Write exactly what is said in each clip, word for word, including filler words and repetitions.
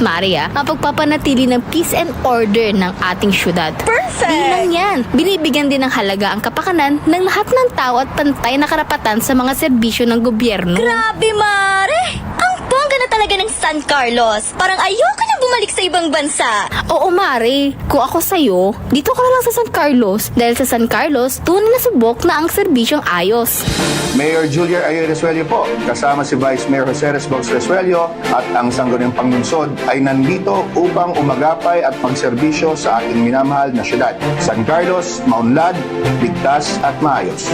Mare, ah, ang pagpapanatili ng peace and order ng ating syudad. Perfect! Di lang yan, binibigyan din ng halaga ang kapakanan ng lahat ng tao at pantay na karapatan sa mga serbisyo ng gobyerno. Grabe, Mare! Ang bongga na talaga ng San Carlos! Parang ayoko nang bumalik sa ibang bansa! Oo, Mare. Kung ako sa'yo, dito ka na lang sa San Carlos. Dahil sa San Carlos, tunay na subok na ang serbisyong ayos. Mayor Julian Ayo Resuello po, kasama si Vice Mayor Jose Resbos Resuello at ang sangguniang panlungsod ay nandito upang umagapay at magserbisyo sa ating minamahal na syudad. San Carlos, maunlad, ligtas at maayos.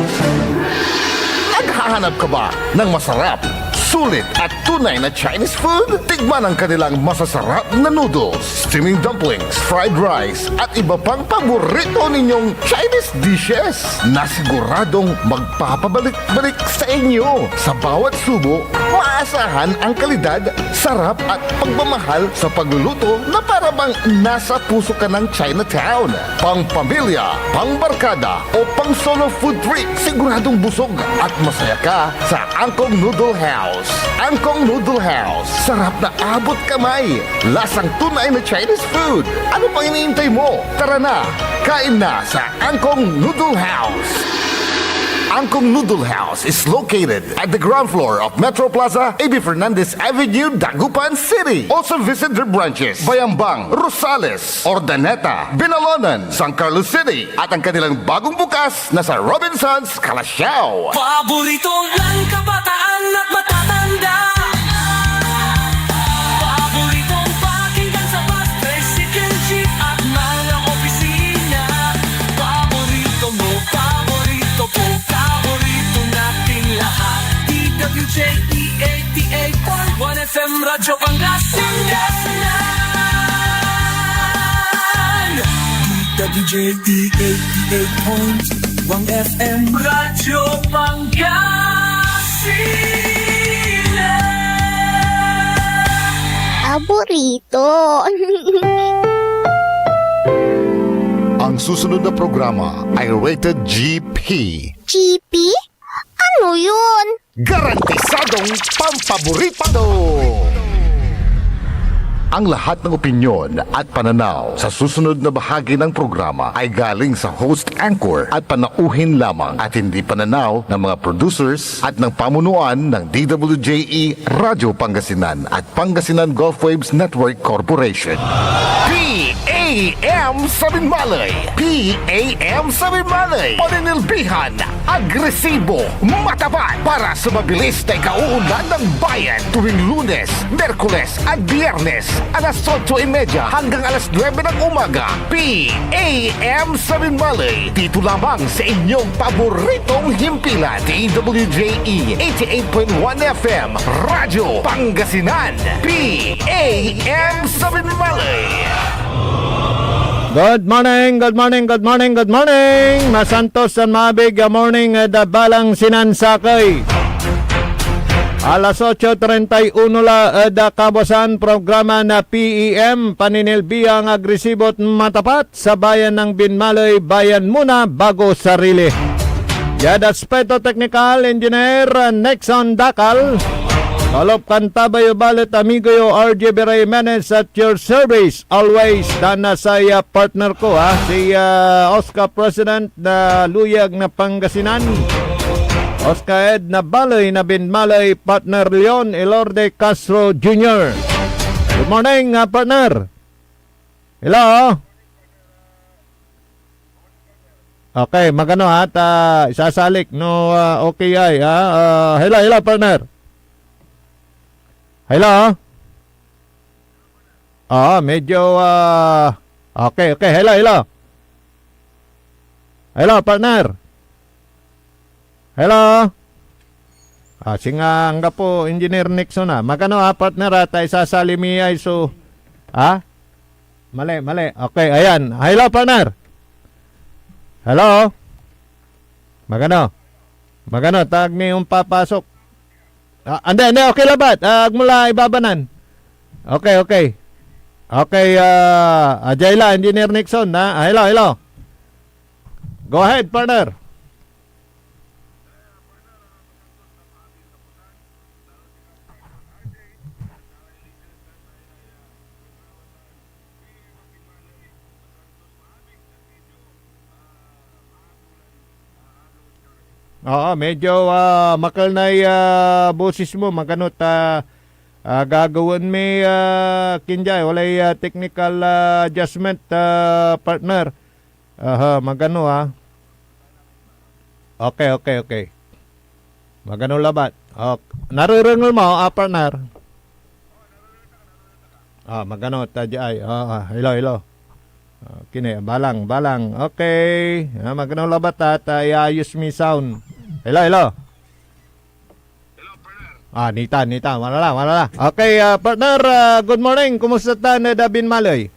Naghahanap ka ba ng masarap, sulit at tunay na Chinese food? Tikman ang kanilang masasarap na noodles, steaming dumplings, fried rice, at iba pang paborito ninyong Chinese dishes na siguradong magpapabalik-balik sa inyo. Sa bawat subo, maasahan ang kalidad, sarap at pagmamahal sa pagluluto na para bang nasa puso ka ng Chinatown. Pang pamilya, pang barkada, o pang solo food trip, siguradong busog at masaya ka sa Angkong Noodle House. Angkong Noodle House, sarap na abot kamay, lasang tunay na Chinese food. Ano pang iniintay mo? Tara na, kain na sa Angkong Noodle House. Angkong Noodle House is located at the ground floor of Metro Plaza, A B Fernandez Avenue, Dagupan City. Also visit their branches, Bayambang, Rosales, Urdaneta, Binalonan, San Carlos City, at ang kanilang bagong bukas na sa Robinsons, Calasiao. Paborito ng kabataan at matatanda. Paboritong pakinggan sa bus, tricycle, jeep at mga opisina. Paborito mo, paborito ko, paborito nating lahat. D W J E eighty-eight point one F M Radyo Pangasinan. D W J E eighty-eight point one F M Radyo Pangasinan. Paborito. Ang susunod na programa ay rated G P. G P? Ano yun? Garantisadong pampaborito! Ang lahat ng opinyon at pananaw sa susunod na bahagi ng programa ay galing sa host anchor at panauhin lamang at hindi pananaw ng mga producers at ng pamunuan ng D W J E Radyo Pangasinan at Pangasinan Gulf Waves Network Corporation. P A M sa Binmalay! P A M sa Binmalay! Paninilbihan, agresibo, matapat para sa mabilis na ikauunlad ng bayan tuwing Lunes, Merkules at Biyernes, alas otso y media hanggang alas nuebe ng umaga. P A M sa Binmalay, dito lamang sa inyong paboritong himpilan, D W J E eighty-eight point one F M, Radyo Pangasinan, P A M sa Binmalay. Good morning, good morning, good morning, good morning. Masantos tan maabig a morning ed balang sinansakey. Alas otso treinta y uno la ed kabuasan, programa na P E M, paninilbihan, agresibo at matapat sa bayan ng Binmaley, bayan muna bago sarili. Diad aspeto teknikal, Engineer Nixon Dacal. Kalop kan tabay yo balet amigo yo, R J B Jimenez, at your service always. Tan na say, ah, partner ko, ha, si, ah, OSCA President na Luyag na Pangasinan, OSCA Ed na Baley na Binmaley, partner Leon Elorde Castro Junior. Good morning, ah, partner. Hello? Okay, magano ha, ta isasalik no, ah, okay ay, ha? Ah, hello, hello, partner. Hello? Oo, medyo, ah, okay, okay. Hello, hello. Hello, partner. Hello? Ah, singa anggapo, Engineer Nixon, ah. Magano, ah, partner, ah, ta isasali mi ay so, ah? Mali, mali. Okay, ayan. Hello, partner. Hello? Magano? Magano, ta agmi ompapasok. Ah, andi, andi, okay labat. Ah, agmo la ibabanan. Okay, okay. Okay, ah, ajay la, Engineer Nixon, ha? Ah, hello, hello. Go ahead, partner. Oo, medyo, ah, makel nay, ah, boses mo. Magano ta, ah, gagawaen mi, ah, Kinjay, walay, ah, technical, ah, adjustment, ah, partner. Aha, magano, ah. Okay, okay, okay. Magano labat. Ok, narerengel mo, ah, partner? Ah, magano ta diay. Ah, ah, hello, hello. Ah, kine, balang, balang. Okay. Ah, magano labat, ah, ta iayos mi sound. Hello, hello. Ah, nita, nita. Wala la, wala la. Okay, ah, partner, ah, good morning. Kumusta ta ed, ah, Binmaley?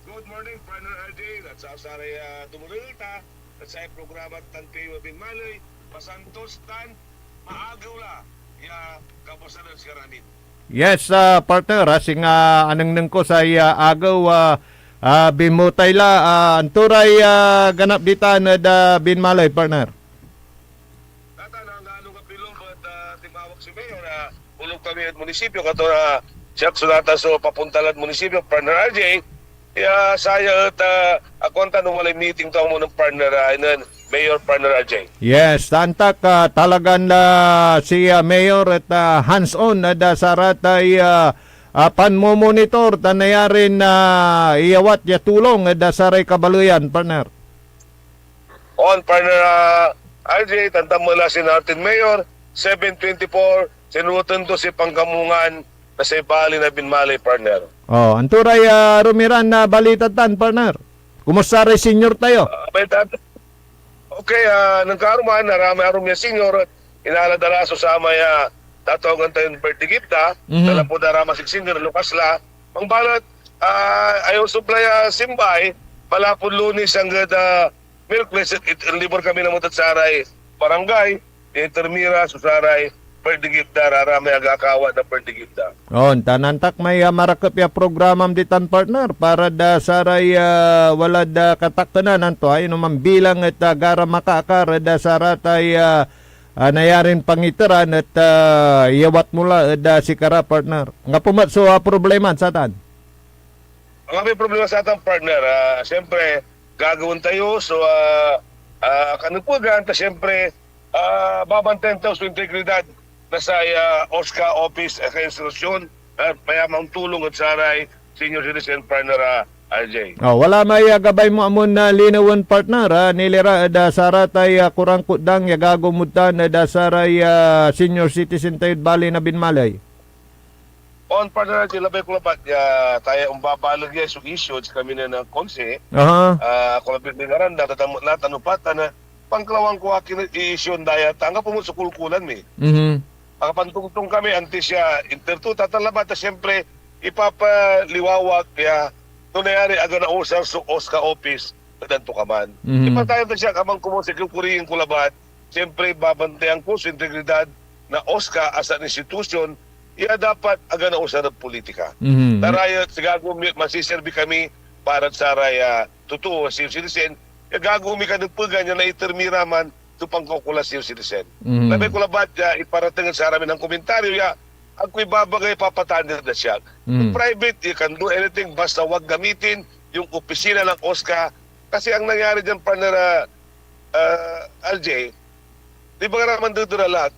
Good morning, partner R J. At sa saray, ah, tumerel ta, at sa programa tan kayo Binmaley, masantos tan maagew la ya kabuasan ed sikaramin. Yes, ah, partner, ah, singa anengneng ko say, ah, agew, ah, ah, binmutay la, ah, anto ray, ah, ganap ditan ed, ah, Binmaley, partner? Natan, angganon kapilong et, ah, timawag si Mayor, ah, olog kami ed munisipyo, kato, ah, siak so natan so papunta lad munisipyo, partner R J. Ya, saya et, ah, akuan tan no walay meeting to amo nen partner, ah, nen Mayor, partner R J. Yes, tantak, ah, talagan, ah, si, ah, Mayor et, ah, hands-on ed, ah, saratay, ah, ah, panmomonitor tan nayarin, ah, iyawat ya tulong ed, ah, saray kabaleyan, partner. On, partner, ah, R J, tantan mo la si Acting Mayor, seven twenty-four, sinuoten to si Pangkamungan na say bali na Binmaley, partner. Oh, anto ray, ah, arum iran balita tan, partner? Kumusta ray senior tayo? Ah, may tat-, okay, ah, nen karuman, aramay arum ya senior, inala da la so samay, ah, tatawagen tayon birthday gift da, Mhm. Nanlapud da ra masing senior, lukas la. Mangbalet, ah, I also play, ah, simbay, manlapud Lunes anggad, ah, Miyerkules, it, it, inlibur kami lamet ed saray barangay, inter mi ra so saray birthday gift da, ra, ra may agakawa na birthday gift da. On, ta nantak may, ah, marakep ya programam ditan, partner, para da saray, ah, walad, ah, katakenan, anto, ay, no mambilang et, ah, gara makaakar ed, ah, saratay, ah, ah, nayarin pangiteran et, ah, iyawat mo la ed, ah, sikara, partner. Anggapo met so, ah, problema, satan? Ang amay problema satan, partner, ah, siyempre, gagawaen tayo so, ah, ah, kanepegan, ta siyempre, ah, babantayan tayo so integridad na say, ah, OSCA office, ah, sa institusyon, ah, payamang tulong ed saray senior citizen, partner, ah, R J. Oh, wala may, ah, gabay mo amon, ah, linawen, partner, ah, nilira ed, ah, saratay, ah, kurangkot dang ya gagawa mod tan ed, ah, saray, ah, senior citizen tayod bali na Binmaley? On, partner, labay ko labat ya, ta ya ombabaleg ya so issue ed sikami nen Konse. Aha. Ah, ako labay nen Aranda, tatamet la, tan opat, tan, ah, pangkalawan ko akin i-issue da ya, ta anggapo met so kulkulan mi. Mhm. Makapantongtong kami, antis ya inter to, tatan labat, ta siyempre, ipapaliwawak ya, no nayari aga nausar so OSCA office, ed antokaman. Mhm. Ipatayag da siak, amang komun, sikukuriyen ko labat, siyempre, babantayan ko so integridad na OSCA as an institution, ya dapat aga nausar ed politika. Mhm. Tarayat, si gagawa mi, masiserbi kami para saray, ah, totoo, senior citizen, ya gagawa mi kanepegan ya naiter mi ra man so pankaukolan senior citizen. Mhm. Labay ko labat ya iparateng ed saramin a komentaryo ya agko ibabagay papatanir da siak. Mhm. Private, you can do anything, basta wag gamitin yung opisina ng OSCA. Kasi ang nangyari dyan, partner, ah, ah, R J, di ba nga mandederal ak?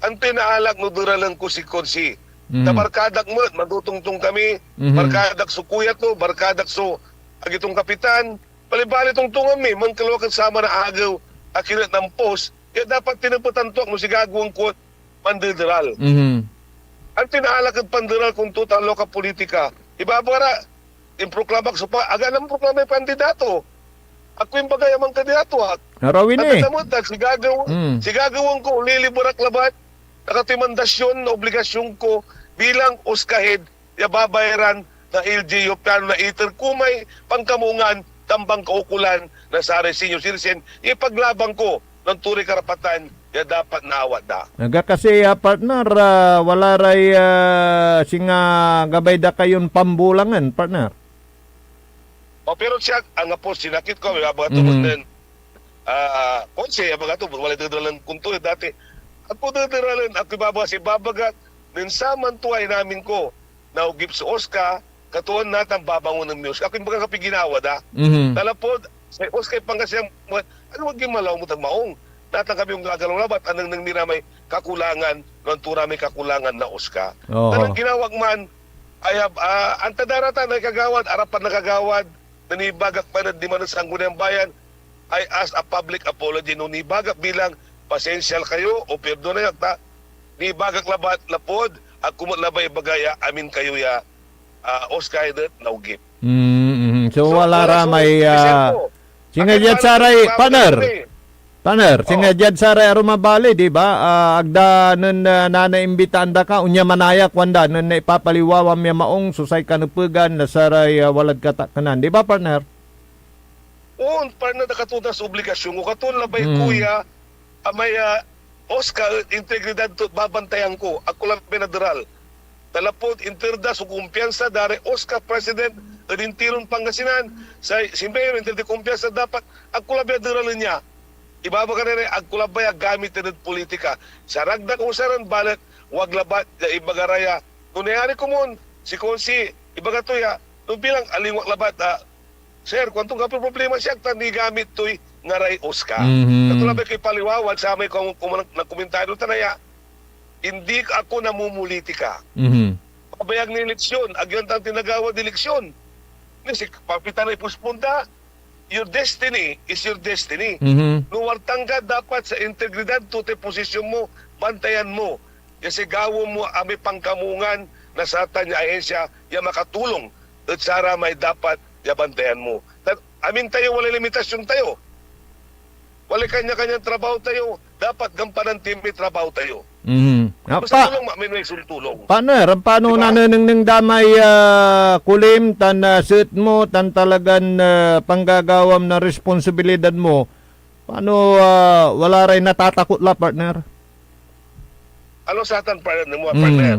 Antoy naalak no deralen ko si Konsi? Mm. Ta barkadak met, mandutongtong kami, Mhm. barkadak so kuya to, barkadak so agi tong kapitan, balibali tongtongan mi, mankalaw ak ed saman a agew, akin et nampos, ya dapat tinepetan to ak no si gagawaen ko et mandederal. Mhm. Antoy naalak ed panderal kon total loka politika? Ibabara, improklamak so pa-, aga namproklama ya kandidato. Agko imbaga ya mankandidato ak. Arawi ni. Agka damot ak, si gagaw-, Mm. si gagawaen ko, liliber ak labat. Nakatoy mandasyon na obligasyon ko bilang OSCA head ya babayaran na L G U piano na iter ko may pangkamungan tan pankaukolan na saray senior citizen. Ipaglaban ko no anto ray karapatan ya dapat naawat da. Aga kasi, ah, partner, ah, wala ray, ah, singa gabay da kayon pambulangen, partner. O, pero siak, anggapo, sinakit ko, may babaga to, Mhm. nen, ah, Konse, abaga to, walay dederalen kon to, eh, dati. Agko dederalen, agko ibabaga, si babaga, nen saman to ay namin ko, naogip so OSCA, katuan natan babangonen mi OSCA. Agko imbaga kapiy ginawa da. Mhm. Talapod, say OSCA ipangkasiam, ano, ag malaw mo tan maong. Natan kami onggagalaw labat, anengneng mi ra may kakulangan, no anto ra may kakulangan na OSCA. Oho. Tan ang ginawak man, I have, ah, anta daratan ay kagawad, arapan na kagawad, na nibagak man ed diman ed Sangguniang Bayan, I ask a public apology no nibagak bilang, "Pasensyal kayo o perdona yo ak ta nibagak labat lapud agko met labay ibaga ya amin kayo ya, ah, OSCA et naogip." Mm, mhm. So, So, wala wala ra so may, ah, singa diad saray, partner. Partner, singa diad saray arum a bali, di ba? Ah, agda nen, ah, nanaimbitaen da ka, onya manaya, kuanda, nen naipapaliwawam ya maong so say kanepegan na saray, ah, walad kataknan. Di ba, partner? Oo, partner, nakatuda so obligasyon ko. Katon labay ko ya, amay, ah, OSCA et integridad to, babantayan ko. Agko labay naderal. Ta lapud inter da so kumpiyansa da ray OSCA president ed intiron Pangasinan, say, si Mayor, inter di kumpiyansa dapat, agko labay deralen ya. Ibabaga ni ray, agko labay a gamiten ed politika. Sarag da ko saran balet, wag labat ya ibaga ra ya. No nayari komon, si Consi, ibaga to ya, no bilang aliwak labat, ah, Sir, kuanto, "Anggapoy problema siak ta nigamit toy ngaray OSCA." Mhm. Kato labay koy paliwawa ed samay kom-, kom-, nakomentaryo tan aya, indi ako namumulitika. Mhm. Pabayag na eleksyon, agyo antan tinagawad eleksyon. Ni si Papitan ay puspon da, your destiny is your destiny. Mhm. No wartang ka, dapat sa integridad to tay posisyon mo, bantayan mo. Ya si gawa mo amay pankamuongan na satan ya ahensya ya makatulong ed saramay dapat ya bantayan mo. Tan amin tayo walay limitasyon tayo. Walay kanya-kanyang trabaho tayo. Dapat gampanan ti may trabaho tayo. Mhm. Ah, Basta pa-, tulong, ma-, may, may suntulong. Partner, paano Diba? nanenengneng da may, ah, kulim tan, ah, set mo tan talagan, ah, panggagawam na responsibilidad mo? Paano, ah, wala ray natatakot la, partner? Ano satan, partner mo, Mm. partner?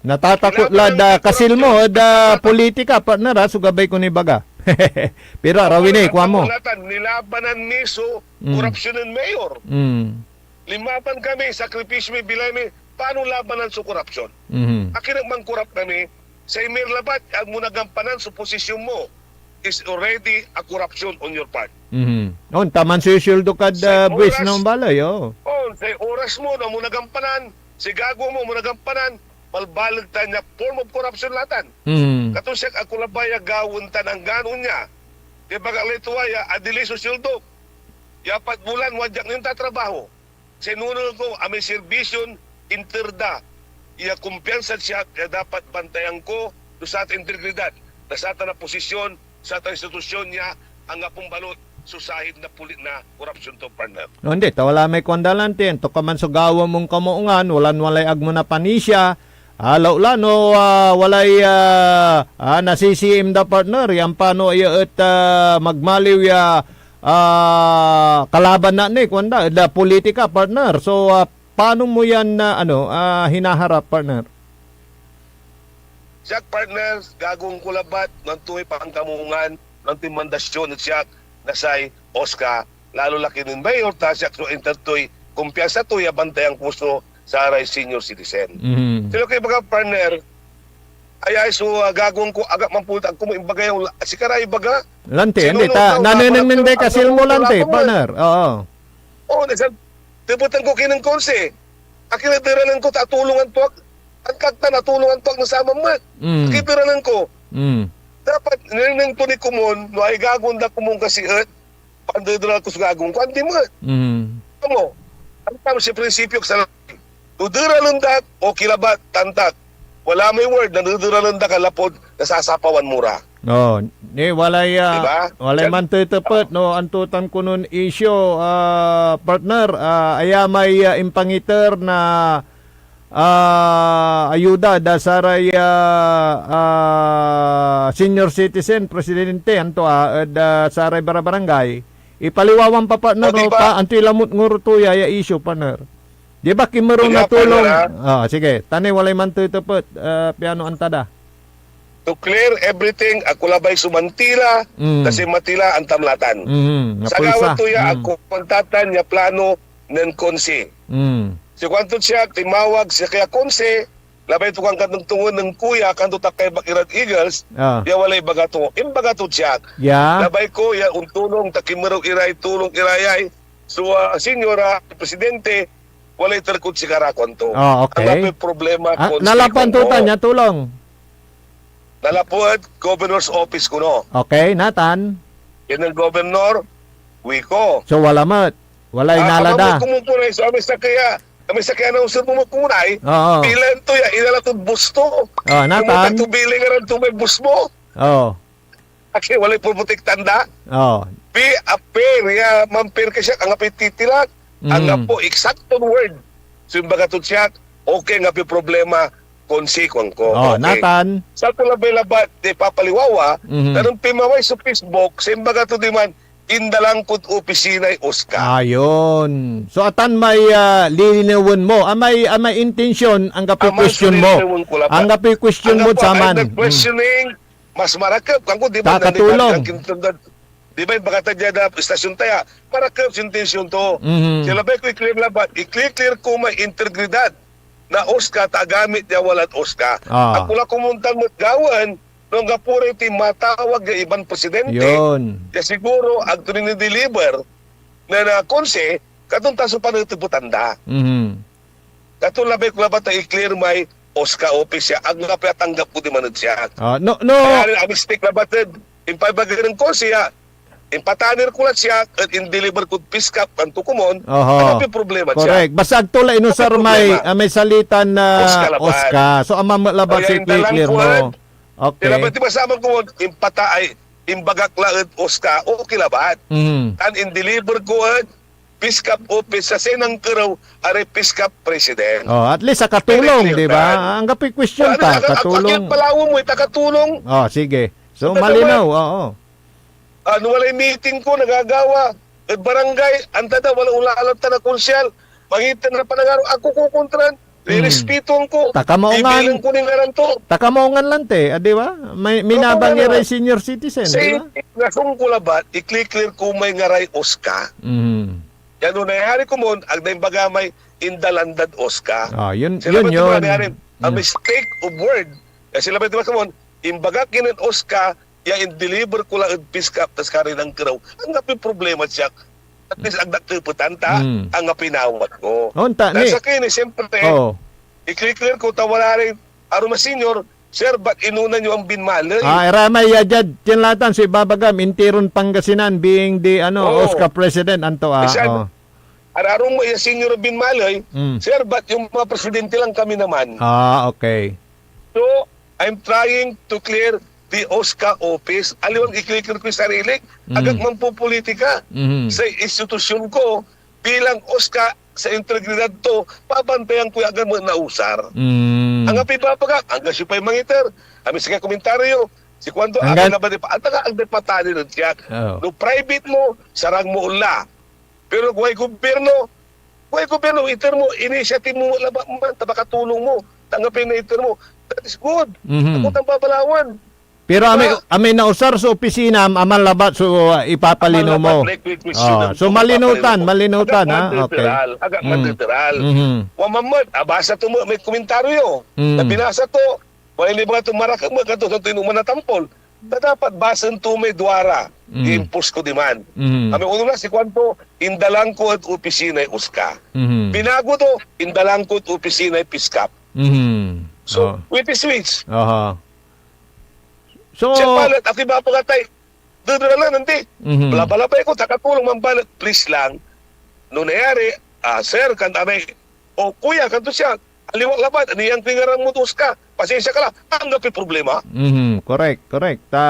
Natatakot Kailangan la da ng kasil mo, korupsyon. da politika, partner, ha, so gabay kon ibaga. Pero arawin eh, kuan mo. Natan, nilabanan mi so Mm. korupsyon nen mayor. Mm. Limaban kami, sakripisyo mi, bilay mi, paano labanan so korupsyon? Mhm. Akin et mankorap kami, say mayor labat, agmo nagampanan so posisyon mo, is already a corruption on your part. Mhm. On, ta mansusueldo kad, Say ah, buwis oras. na balay, oo. On, say oras mo, no, mo nagampanan, say gago mo, mo nagampanan, balbaleg tan ya form of corruption latan. Mhm. Kato siak, agko labay a gawaen tan anggan onya. Di bagak lay tua ya, adili so sueldo. Ya apat bulan, wadyak nin tatrabaho. Sinunol ko amay serbisyon inter da ya kumpiyansa siak ya dapat bantayan ko no satan integridad na satan a posisyon, satan institusyon ya anggapon balot so sahid na puli-, na korupsyon to, partner. No, hindi. Ta wala may kuan da lanti. Anto ka man so gawa mon kamaungan, walan walay agmo napanisia, Alaw la no, ah, walay, ah, ah, nasisiim da, partner, yan pano ya et, ah, magmaliw ya, ah, kalaban na ni, kuanda, ed, ah, politika, partner. So, ah, paano mo yan, ah, ano, ah, hinaharap, partner? Siak, partner, gagawaen ko labat no antoy pankamungan, no antoy mandasyon ed siak na say OSCA, lalo la kinen Mayor, ta siak so inter toy kumpiyansa to ya bantayan ko so saray senior citizen. Mhm. Sino kay baga, partner, ay, ay, so, ah, gagawaen ko, agak manpulit, agko mo imbagay, wala, sikara ibaga. Lanti, Sino andi, no, ta, no, nanenengneng no, day no, kasil mo, no, lanti, no, partner. Oo. Oo, nasa, tepetan ko kinen Conse. Akin a deralen ko, ta atulongan to ak. Angkak ta natulongan to ak na saman met. Mm. Akin deralen ko. Mm. Dapat, nengneng to ni komon, no ay gagawaen da komon kasi et, pandederal ko so gagawaen ko, andi met. Mm. Amo, ang tama si prinsipyo, sa no deralen da, okay labat, tantak. Wala may word, na deralen da ka lapud nasasapawan mo ra. Oh, ni walay, ah, Diba? walay Yan. mantetepet, no, anto tan konon issue, ah, partner, ah, aya may, ah, impangiter na, ah, ayuda da saray, ah, ah, senior citizen, presidente, anto, ah, ed, ah, saray barabarangay. Ipaliwawan pa, partner, O, no, diba? Pa, antoy lamut ngoro to ya, ya issue, partner? Di ba, kimerew Sige, na tulong? partner, ah. Ah, sige. Tanay walay mantetepet, ah, piano anta da. To clear everything, agko labay so Mantila, Mm. kasi Mantila, antam latan. Mhm, Sa napulsa. gawad to ya, Mm. agko pantatan ya plano nen Conse. Mm. Si kuanto siya, timawag siya kaya Conse, labay to kan katungtungan nen Kuya, kanto ta kay bak irad Eagles, Ah. ya walay baga to. Imbaga to siya. Ya. Labay ko, ya untulong, ta kimerew iray tulong irayay, So, ah, Senyor, ah, Presidente, walay iter kod sikara, kuanto. Ah, okay. Anggapoy problema, Ah, Consi, nalapan to kuanko. Tan ya tulong. Nalapued governor's office kono. Okay, natan? Yan ang governor, wiko. So, wala met. Walay Ah, nala da. Amamot ko mo po na iso, amay sakey a, amay sakey a announcer mo mo ko mo na, eh. Oo. Pilan to ya, inala tod bus to. Oh, natan? Kumutan to bilay ngaran to may bus mo. Oh. Aki, walay protektan da. Oh. Pi, apir, ya, mampir ka siya, anggapoy titilak, Mm. anggapo, eksakton word. So, imbaga tod siak, okay, anggapoy problema, Consi, kuanko. Oh, Okay. natan? Sa ko labay labat, di papaliwawa, Mhm. Tan pinmaway so Facebook, sa imbaga to diman, indalan kod opisinay OSCA. Ayun. So, atan may, ah, lilinawen mo. Amay, amay intensyon, anggapoy Aman so question mo. lilinawen ko labat. Anggapoy question mo Anggapo, sa aman. I'm not Mm. questioning, mas marakep. Kuanko, di ba, Kakatulong. nandikar, ang kintulad, di ba, imbaga ta dia na istasyon taya, marakep so intensyon to. Mhm. Sila ba ko i-clear labat? I-clear ko may integridad na OSCA, ta agamit ya walad OSCA. Ah. Ako la kumuntan met gawaen, no anggapo ray ti matawag ya iban presidente, Yun. ya siguro ag to ni deliver na, na Consi, katon ta so panagtepetan da. Mhm. Katon labay ko labat a i-clear may OSCA office ya, ag nga piatanggap ko diman ed siak. Ah, no, no. Kaya a-mistake labat ed, impaibaga nen Consi ya, impatanir ko la siak, et indeliver kod piskap, kuanto komon, Oho. Anggapoy problema siya. Correct. Basta ag to la inusar Anggapoy may, problema. ah, may salitan na OSCA labat. OSCA. So, amam met labat Kaya si indalan clear ko mo. et, Okay. Sila ba, di ba, saman ko, impata-, ay, imbagak la ed OSCA, okay labat. Mm. Tan indeliver ko ed piskap office sa say nankerew a ray piskap president. Oh, at least akatulong, Pero clear di ba? tan. Anggapoy question Ano, ta, ang, ang, ang, akatulong. ang palawo mo, itakatulong. Oh, sige. So, Ito malinaw, naman. oo. Ah, no walay meeting ko, nagagawa, ed barangay, anta da, wala, wala alam ta na konsyal. Mangiter na panagaro, ako kukontran. Hmm. Rerespetuan ko. Taka maungan. Bibilang ko nin ngaran to. Taka maungan lan te, ah, di ba? May, Taka minabang maungan iray lang. Senior citizen, Sa di ba? Nasong ko labat, i-clear ko may ngaray OSCA. Mhm. Yan no nayari komon, ag da imbaga may indalan dad OSCA. Ah, yun, Sila yun, ba, di ba, yun. nayari? A Hmm. mistake of word. Kaya sila ba, di ba, komon, imbagak nen OSCA, ya indeliver ko la ed piskap, tas karin angkerew. Anggapoy problema siak. At least ag da tepetan ta, Hmm. anggapoy nawat ko. Onta, Tan ni-, sakey ni, siyempre, Oo. i-clear ko ta wala rin, arum a senior, sir, ba't inuna yo an binmaley? Ah, era may ya diad, yan latan, so ibabagam, intiron Pangasinan, being the, ano, Oo. OSCA president, anto, ah, Isan, oh. ararum mo ya senior a binmaley, Hmm. sir, ba't yung mga presidente lang kami naman? Ah, okay. So, I'm trying to clear the OSCA office. Aliwan i-clear ko yung sarili. Agak Mm. mampopolitika Mhm. sa institusyon ko bilang OSCA sa integridad to, babantayan ko yung agad mo nausar. Mm. Ang apibabaga, anggan siya pa'y mangiter. Amin sige komentaryo, si Kwando, Anggan amin na ba di pa, at ang, ang di pa tani nun siya. Oo. No private mo, sarang mo ula. Pero kung may gobyerno, kung may gobyerno, iter mo, initiative mo, laban man, ta makatulong mo, tanggapin na iter mo. That is good. Mhm. Ako tang babalawan. Pero Diba? amay, amay nausar so opisina, aman labat so, ah, ipapalino Aman labat, mo. Like, like, question Ah, ng so, tungkol malinutan, papalino mo. Malinutan, Agak ha? Okay. Mandeteral, agak Mm. mandeteral. Mhm. Wa mamad, abasa to mo, may komentaryo. Mm. Na binasa to, Walay libang ato marakep met kanto, santo inuman na tampol. Ta dapat basen to may duara, Mm. i-impose ko diman. Mm. Kami, unang na, si kuanto, indalan ko ed opisinay OSCA. Mm. Binago to, indalan ko ed opisinay piskap. Mm. So, Oh. which is which? Aha. So, Siya palet, ako ibabaga tay, Duduralan, andi. Mhm. Balabalabay ko, ta katulong man balet, please lang. No nayari, ah, sir, kan amay, o kuya, kanto siya, aliwa labat, anian ko ngaran mo, dos ka. Pasensya ka la, anggapoy problema. Mhm, correct, correct. Ta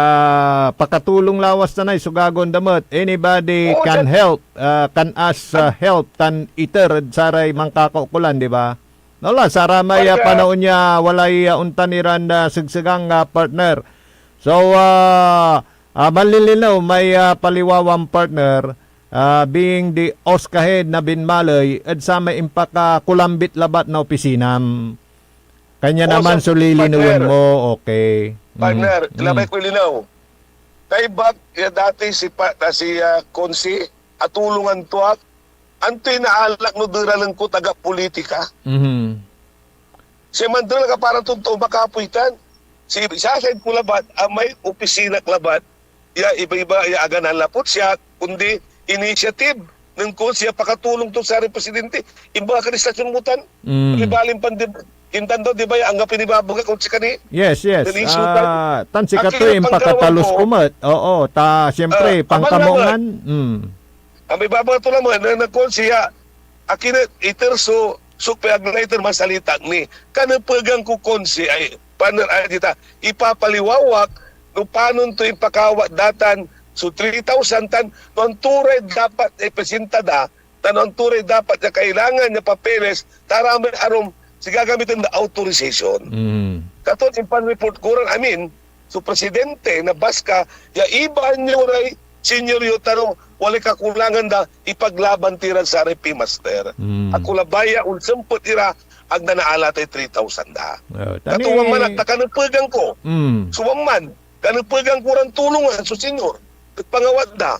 pakatulong lawas tanay so gagawaen da met. Anybody Oo, can sir. help, ah, can ask, ah, help tan iter ed saray mankakaukolan, di ba? Wala, saramay, ah, Partner. panaon ya walay, ah, ontan iran, ah, segsegang, ah, partner. So, ah, ah, manlilinaw may, ah, paliwawan partner, ah, being the OSCA head na binmaley ed samay impakakulambit labat na opisinam. Kanya Oo, naman sir. so lilinawen Partner. mo, okay. Mm, Partner, mm. ilabay ko ilinaw. Kay Bak, ya dati si Pa-, ah, si, ah, Consi, atulongan to ak, antoy naalak no deralen ko taga politika? Mhm. Siya manderel ka para totoo makapoy tan. Si, sasayad ko labat, amay opisina ko labat, ya iba-iba, ya aga nanlapud siak, kundi initiative nen Consi ya pakatulong to saray presidente. Imbagak ed istasyon mo tan. Mm. Ibalin pan, di, intan daw, di ba, ya anggapoy nibabaga kon sikani? Yes, yes. Nen issue tan. Ah, tan sikatoy impakatalus ko met. Oo, ta, siyempre, ah, abang pangkamongan. Mm. Ang ibabaga to lamet, na, na Consi ya, akin et iter so, so pay ag la iter masalita ak ni. Kanepegan ko, Consi, ay, partner, ay, dita, ipapaliwawak no panon to impakawat datan so three thousand tan no anto ray dapat ipresenta da, tan no anto ray dapat ya kailangan ya papeles, ta aramay arum, si gagamiten da authorization. Mm. Katon impan-report ko ran amin, so presidente na BASCA, ya ibaan yo ray senior yo tan no walay kakulangan da, ipaglaban ti rad saray pimaster. Mm. Ako labay ya onsempet ira, ag da naalatay three thousand da. Oh, ta ni- Kato wan man, ta kanepegan ko. Mm. So wan man, kanepegan ko ran tulongan so senior et pangawat da.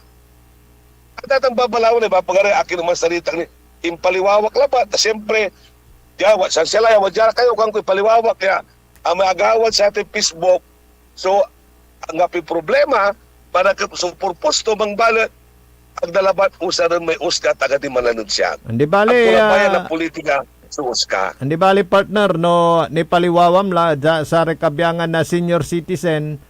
At datang babalawan ay babagari akin man salita ni impaliwawak labat. Ta siyempre, ya, wa, siya, siya la, ya, wadya kayo, kuan ko, ipaliwawak ya, ah, may agawad sa ating Facebook. So, anggapoy problema, para ka, so purpose to, mangbalet, ag da labat usaren may OSCA, taga di mananod siya. Andi bali, agko labayan ah, na politika, so OSCA. Andi bali, partner, no, nipaliwawam la, da, saray kabiangan na senior citizen,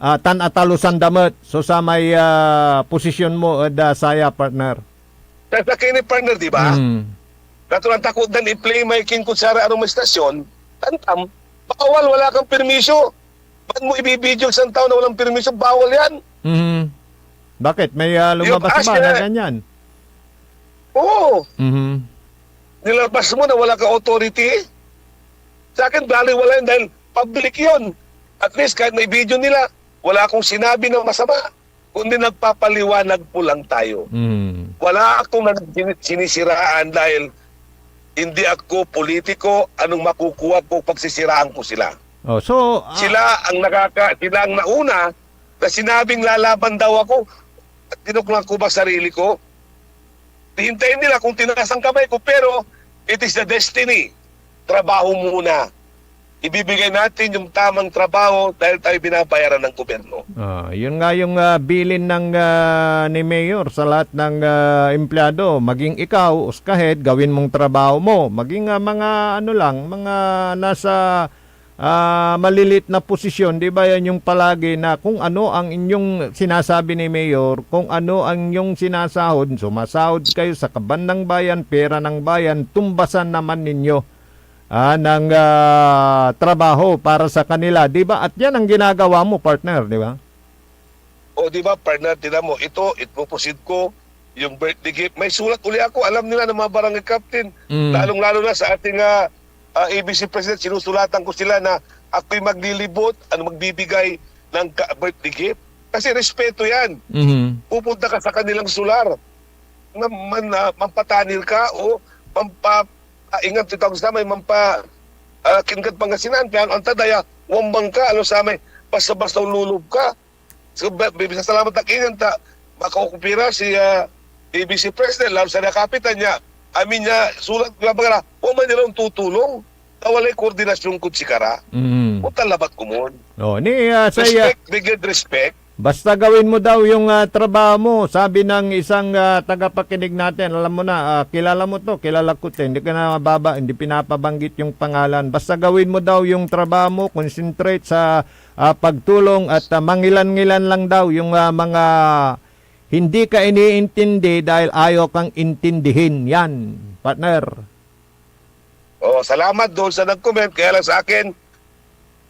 ah, tan atalusan da met so samay, ah, posisyon mo ed, ah, saya, partner. Sa sakey ni, partner, di ba? Mm. Natural takot dan i-play may king kutsara arum istasyon, tantam, bawal, wala kang permiso. Ba't mo ibibidyo sa tao na walang permiso? Bawal yan. Mhm. Bakit? May, ah, lumabas ba na ganyan? Oo. Mhm. Nilabas mo na wala kang authority? Sa akin, baliwala yun dahil public yun. At least, kahit may video nila, wala akong sinabi na masama, kundi nagpapaliwanag ko lang tayo. Mm. Wala akong nan-, sini-, sinisiraan dahil hindi ako politiko, anong makukuha ko, pagsisiraan ko sila. Oh, so, ah, sila ang nakaka-, sila ang nauna na sinabing lalaban daw ako. Tinuklang ko ba sarili ko? Hintayin nila kung tinaas ang kamay ko, pero it is the destiny. Trabaho muna. Ibibigay natin yung tamang trabaho dahil tayo binabayaran ng gobyerno. Ah, yun nga yung, ah, bilin ng, ah, ni Mayor sa lahat ng, ah, empleyado. Maging ikaw, OSCA head, gawin mong trabaho mo. Maging, ah, mga ano lang, mga nasa ah, malilit na posisyon, di ba, yan yung palagi na kung ano ang inyong sinasabi ni Mayor, kung ano ang inyong sinasahod, sumasahod kayo sa kaban ng bayan, pera ng bayan, tumbasan naman ninyo, ah, ng, ah, trabaho para sa kanila, di ba? At yan ang ginagawa mo, partner, di ba? O, di ba, partner, tignan mo, ito, ipoproceed ko yung birthday gift. May sulat uli ako, alam nila ng mga barangay captain, mm, lalong-lalo na sa ating, ah, ah, A B C president, sinusulatan ko sila na ako'y maglilibot, ano, magbibigay ng ka-, birthday gift. Kasi respeto yan. Mhm. Pupunta ka sa kanilang solar, na man, ah, mampatanir ka o mampa-, ah, ingat, titawag sa may mampa-, ah, kin kad Pangasinan, kaya ang tadaya, wambang ka, ano, sa may basta-basta ululog ka. So, ba-, bi-, bisasalamat ak ingen ta makaokupira si, ah, A B C President, lalo sa kapitan niya. Amin niya, sulat, babaga, wa man nila tutulong. Ta walay koordinasyon kod sikara. Mm. Ontan labat komon. Oh, ni, ah, sa iya Respect, bigyan respect. Basta gawin mo daw yung, ah, trabaho mo, sabi ng isang, ah, tagapakinig natin. Alam mo na, ah, kilala mo to, kilala ko to. Hindi ka na mababa, hindi pinapabanggit yung pangalan. Basta gawin mo daw yung trabaho mo, concentrate sa, ah, pagtulong at, ah, mangilan-ngilan lang daw yung, ah, mga hindi ka iniintindi dahil ayaw kang intindihin. Yan, partner. Oh, salamat doon sa nag-comment. Kaya lang sa akin,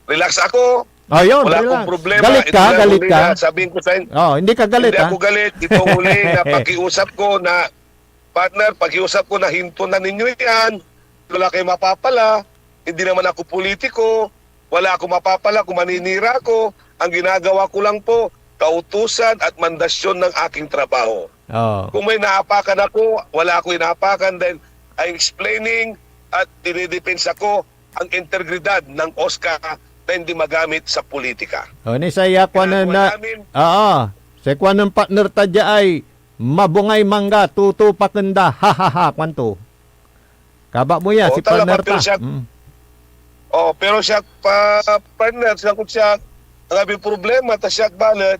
relax ako. Ayun, wala akong problema. Galit ka, galit ka. Sabihin ko sa inyo, oh, hindi ka galit, hindi ako galit. Itong huli na pakiusap ko na, partner, pakiusap ko na hinto na ninyo yan. Wala kayong mapapala. Hindi naman ako politiko. Wala akong mapapala kung maninira ako. Ang ginagawa ko lang po, kautusan at mandasyon ng aking trabaho. Oo. Kung may naapakan ako, wala ako inaapakan dahil I'm explaining at dinidepensa ko ang integridad ng OSCA na hindi magamit sa politika. O, ni saya, kuan na, namin, oo. Say kuan nen partner ta dia ay, "Mabungay mangga, tutupaken da." Ha, ha, ha, kuanto. Kaba mo ya, si partner ta. Pero siya, mm, oh, pero siya, pa, partner, siya kung siya, ang abi problema, ta siya balet,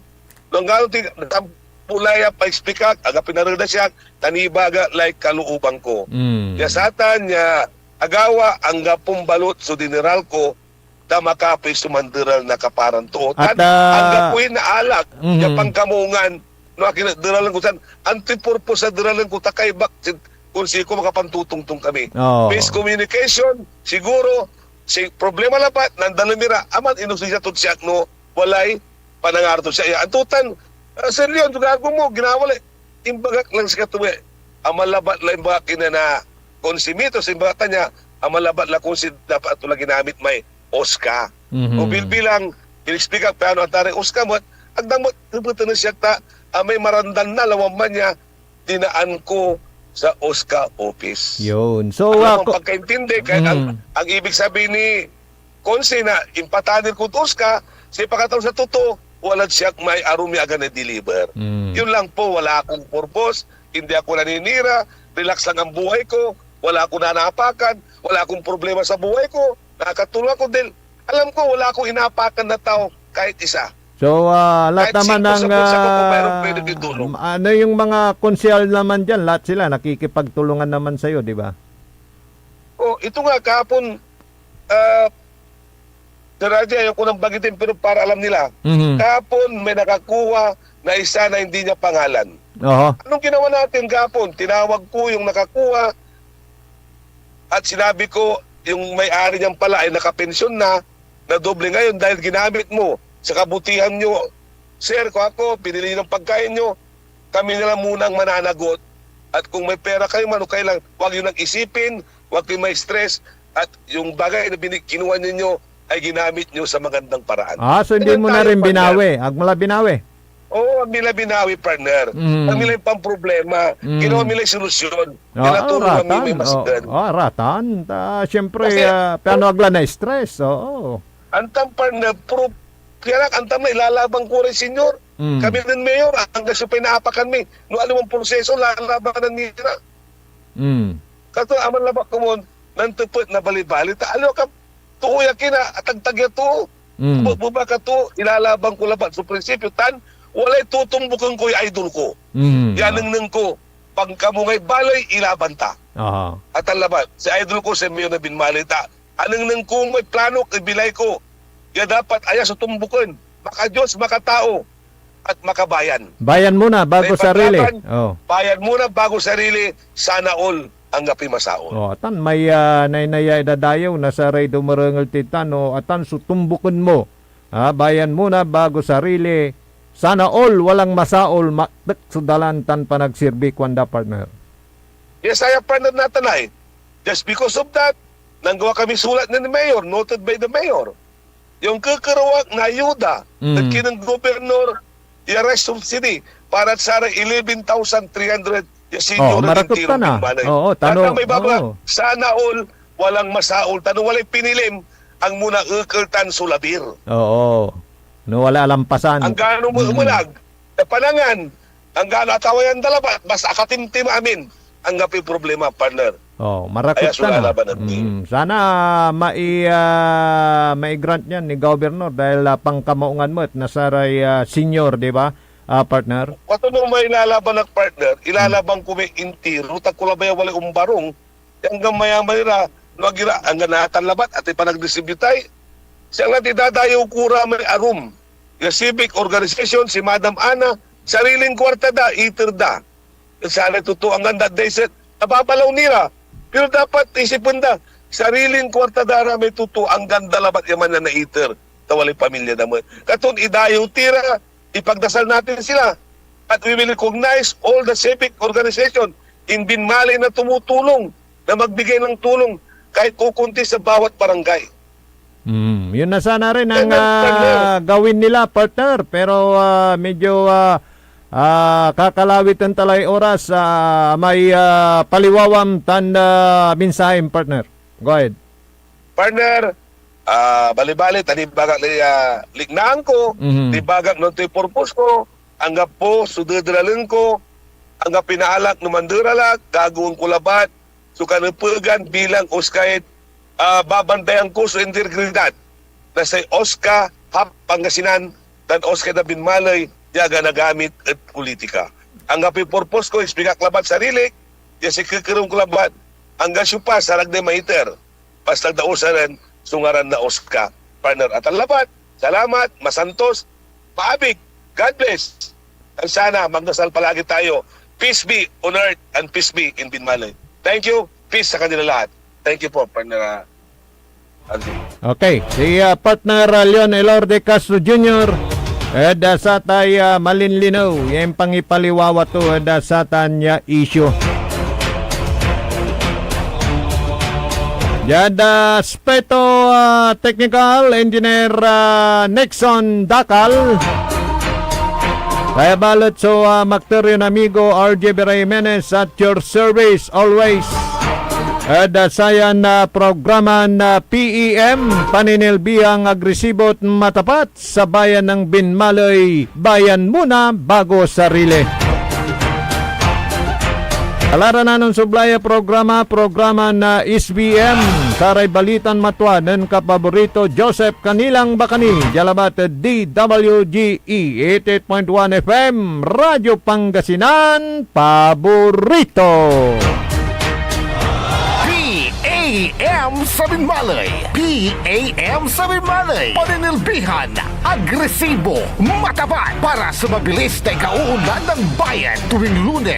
nung gano'n ti-, tam-, Wala ya paikspikak, aga pinareda siak, tan ibaga lay kalooban ko. Mm. Ya satan ya agawa, anggapon balot so dineral ko, ta makapoy so manderal na kaparan too. At, Tan ah, anggapoy naalak ya mhm. pangkamungan no akin deralen ko tan antoy purpose a deralen ko ta kaibak si konsiko makapantutongtong kami. Oo. Miscommunication, siguro, si problema labat, nandalem ira, aman inosensya tod siak no walay panangaro tod siak. Ya, antotan, ah, Sir Leon, so gago mo, ginawa la, imbagak lang sikato eh. Aman labat la imbagak ina na konsimitos, imbagak ta niya, aman labat la konsi dapat to la ginamit may Oscar. Mhm. O bilbilang, inexplikak, piano antaray Oscar mo, agda mo, tepeten na siya ta, ah, may marandan na, lawan man niya, dinaan ko sa Oscar office. Yun. So, Alam ah, mo, ko- pagkaintindi, kaya ang, Mm. ang ibig sabihin ni Konsi na impatanir kod Oscar, say pakataw sa totoo, walad siak may arum ya aga na-deliver. Mm. Yun lang po, wala akong purpose, hindi ako naninira, relax lang ang buhay ko, wala akong nanapakan, wala akong problema sa buhay ko, nakakatulong ako dahil alam ko wala akong inapakan na tao kahit isa. So, ah, lahat Kahit naman singko ng, sa bulsa ko, kung mayroon ah, pwede itulong. ano yung mga konsehal naman dyan, lahat sila nakikipagtulungan naman sa'yo, di ba? Oh, ito nga, kahapon, ah, Sir Raji, ayoko nang banggitin, pero para alam nila. Mhm. Kahapon, may nakakuha na isa na hindi niya pangalan. Oho. Anong ginawa natin kahapon? Tinawag ko yung nakakuha at sinabi ko, yung may-ari niyan pala ay nakapensyon na, na doble ngayon dahil ginamit mo sa kabutihan nyo. Sir, ko ako, pinili ng pagkain nyo. Kami na lang muna ang mananagot. At kung may pera kayo man, okay lang. Huwag yun ang isipin, huwag kayo ma-stress. At yung bagay na binig-, kinuha ninyo ay ginamit nyo sa magandang paraan. Ah, so hindi Ganyan mo na tayo, rin partner. binawi? Ag mo la binawi? Oo, ang nila binawi, partner. Mm. Ang nila yung pamproblema. Mm. Ginawa nila yung solusyon. Ah, Tinatulungan mo yung may ratan. masigan. Oh, ah, ratan. Ah, siyempre, Kasi, ah, piano ag la na-stress. Oo. Antam, partner, pro-, kaya lang, antam na ilalaban ko rin, senyor. Mm. Kami rin, mayor, hanggang siya pa inaapakan mi. No, alimang proseso, lalabanan nila. Mm. Kaso, aman labat komon, nantepet na bali-bali. Ta, aliwa ka, too ya kina, atagtag ya too. Mm. Bu-, buba ka too, ilalaban ko labat so prinsipyo, tan, walay tutumbuken ko ya idol ko. Mm. Ya nengneng ko, pagkamungay baley, ilaban ta. Aha. Atan labat, si idol ko, si Mayor na binmali ta. Anengneng ko may plano, ibilay ko. Ya dapat aya so tumbuken, maka-Diyos, makatao, at makabayan. Bayan muna bago May sarili. paglaban, Oh. bayan muna bago sarili, sana all, anggapoy masaol. Oh, atan may, ah, naynaya idadayew na saray dumerengel tid tan, no, atan so tumbuken mo. Ah, bayan muna bago sarili, sana all, walang masaol, maktek so dalan tan panagsirbi, kuanda, partner. Yes, I have partner na tanay. Just because of that, nanggawa kami sulat nen Mayor, noted by the Mayor. Yung kekerawak na ayuda, Mm. na kinen Gobernador, ya rice subsidy, para sa eleven thousand three hundred, ya senior Oh, na marakot entero ka na. Binmalay. Oo, tano, Tata may baba, oo. sana all, walang masaol, tano walay pinilim, ang muna ekel tan so labir. Oo. No, wala alampasan. Ang gano mo Mm. umalag, na panangan, ang gano atawayan da labat, basta akatimtim amin, anggapoy problema, partner. Oh, marakot Kaya ka na. sulalaban natin. Mm, sana mai-, ah, mai-grant niyan ni Governor dahil, ah, pangkamaungan met na saray, ah, senior, di ba, ah, partner? Kato no may ilalaban ak, partner, ilalaban ko may intiro, ta kulabay a walay umbarong, anggan mayaman ira, no ag ira, anggan naatan labat, atay panagdistributay. Siya nga ti dadayew ko ra may arum. Ya civic organization, si Madam Ana, sariling kwarta da, iter da. Sanay totoo, anggan da, they said, nababalaw nira. Pero dapat isipen da, sariling kwarta da ra may totoo, anggan da labat ya man na iter, ta walay pamilya da met. Katon idayew ti ra, ipagdasal natin sila. At we will recognize all the civic organization in Binmalay na tumutulong, na magbigay ng tulong kahit kukunti sa bawat barangay. Mm, yun na sana rin ang, Yan ang, ah, partner. gawin nila, partner. Pero, ah, medyo, ah, ah, kakalawitan talay oras, ah, may, ah, paliwawam tan, ah, mensahem, partner. Go ahead. Partner, ah, bali-bali, tan ibagak lay, ah, liknaan ko, Mhm. ibagak no antoy purpose ko, anggapo so dederalen ko, anggapoy naalak no manderal ak, gagawaen ko labat so kanepegan bilang Oscar, ah, babantayan ko so integridad na say Oscar Hub Pangasinan tan Oscar na Binmaley ya aganagamit ed politika. Anggapoy purpose ko, eksplikak labat sarili, ya sikekerew ko labat, anggan siopa, sarag day maiter. Basta daosan so ngaran na Oscar. Partner, atan labat. Salamat, masantos, maabig. God bless. And sana magdasal palagi tayo. Peace be on earth and peace be in Binmaley. Thank you. Peace sa kanila lahat. Thank you po, partner, ah, Andy. Okay, si ah, partner ah, Leon Elorde Castro Junior ed ah, satay ah, malinlinew ya impangipaliwawa to ed ah, satan ya issue. Diad ah, aspeto ah, technical, Engineer ah, Nixon Dacal. Kaya balet so ah, makter yon amigo R J Vera Jimenez at your service always. Ed ah, sayan ah, programa na P E M, Paninilbihang Agresibot Matapat sa Bayan ng Binmaley, Bayan Muna Bago Sarili. Alaranan non sublay a programa, programa na S B M, saray balitan matwa nen kapaborito Joseph Kanilang Bakani, dia labat ed D W G E eighty-eight point one F M, Radyo Pangasinan, paborito. P A M sa Binmaley. P A M sa Binmaley. Paninilbihan, agresibo, matapat para sa mabilis na ikauunlad ng bayan tuwing Lunes.